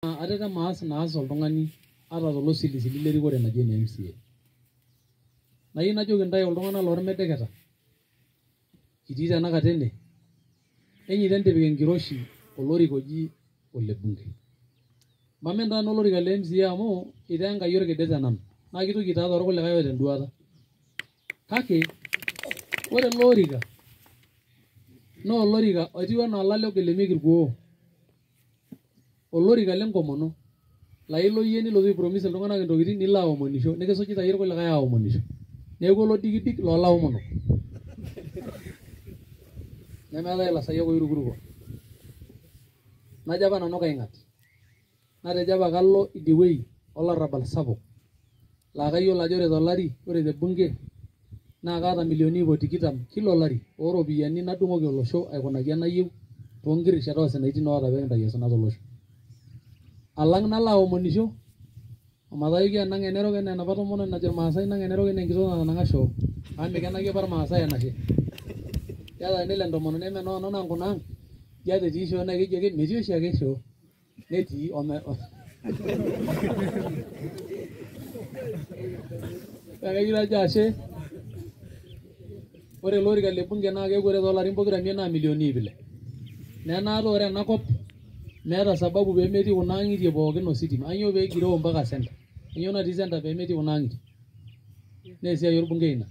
Atetema aas naas oltung'ani ata tolosilisili lerikore naji ene MCA. Nayieu najoki intae iltung'anak lormedeketa kitii tenakata ene, enyeita entipik enkiroshi olorika oji ole bunge. Mamen taa nanu olorika le MCA amu itaa Enkai orkide tenanu naa kitoki aitaa torkulikae oota enduata. Kake ore ele orika naa olorika otiu enaa olale ogelemieki irkuoo. Olorika lenkomono laa ilo iyie nilotu aipromise iltung'anak intokitin nilo aomonisho nikisujita iyie irkulikae aomonisho. Neeku olodikidik loolaomonok. Nemeetae ilasayiak oirukuruko. Najo apa nanu kaing'at. Natejo apa kalo idie wuei olarrabal sapuk laa kayiolo ajo ore tolari ore te bunge naa kaata milioni ip otikitam kila olari ooropiyiani nadung'oki olosho aikunaki enayieu toonkirishat oosinaitin oota pee kintayu osina tolosho. Alang nalo aomonisho omataiki enang enerok enaa enapa tomononi najo irmaasai nang enerok enaa enkitoo natanang'a shoo amu mikenaki apa irmaasai enashe. Keeta tenelo entomononi eme noo nanu naa nkunaang' ijo ata etii shoo naa keji ake metii oshiake shoo netii ome naa kayieu najo ashe. Ore ele orika le bunge naa keeku ore toolarin pokira imiet naa milioni ip ile. Naa enaata ore enakop meeta sababu pemetii kuna ang'itie pookin ositima. Ainyoo peegiroo mpaka center? Ainyoo natii center pemetii kuna ang'itie? Naa esiai orbungei ina.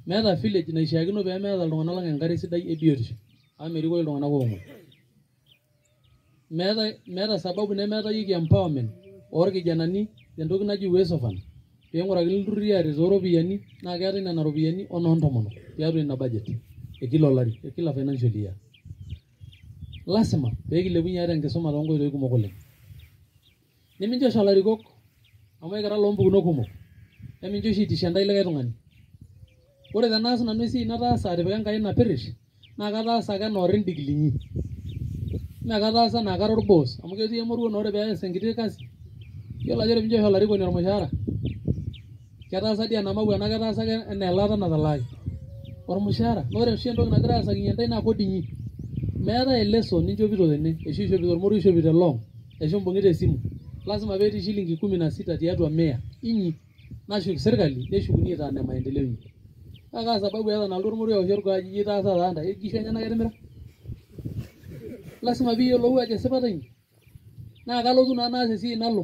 Meeta village naishiakino pemeeta iltung'anak lang enkare sidai e biotisho amu merikoi iltung'anak oomuoi. Meeta sababu nemeetayieki empowerment orkijanani tentoki naji Uwezo Fund peing'urakini ilturruri aaret tooropiyiani naa keetae nena ropiyiani onoontomonok tiatua ina budget e kila olari e kila financial year. Lasima pee kilepunye ate enkisuma toonkoitoi kumok oleng. Niminchosho ilarikok amu ekira loompukunot kumok, emincho oshi itisha intae likae tung'ani. Ore tenaas nanu esiai nataasa atipika Enkai ina parish naa kataasa ake enaa orindik linyi. Mee kataasa enaa kara orboss amu ketii emoruo naa ore pees enkiti kasi yiolo ajo ore pincho olarikoni ormushaara ketaasa dii ena mawua enaa ketaasa ake enaa elaata natalaaki ormushaara. Naa ore oshi entoki nagirai aasakinye intae naa kodi inyi. Meetae eleso ninchopito tene ashu ishopito ormoruo oishopito elong ashu imbung'ita esimu. Lasima peetii shilingi kumi na sita tiatua mia inyi nashuk sirkali neshukuni aitaa ine maendeleo inyi. Kake kaa sababu eeta nalotu ormoruo aosh orgoo ajo ijo itaasa taa ntae nkishu enyenak etimira? Lasima piiyiolou ajo esipata ina. Naa kalotu naa naas esiai nalo.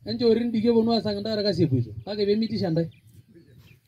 Enchoo irindiki eponu aasaki intae orkasi epuoito kake pemeitisha intae.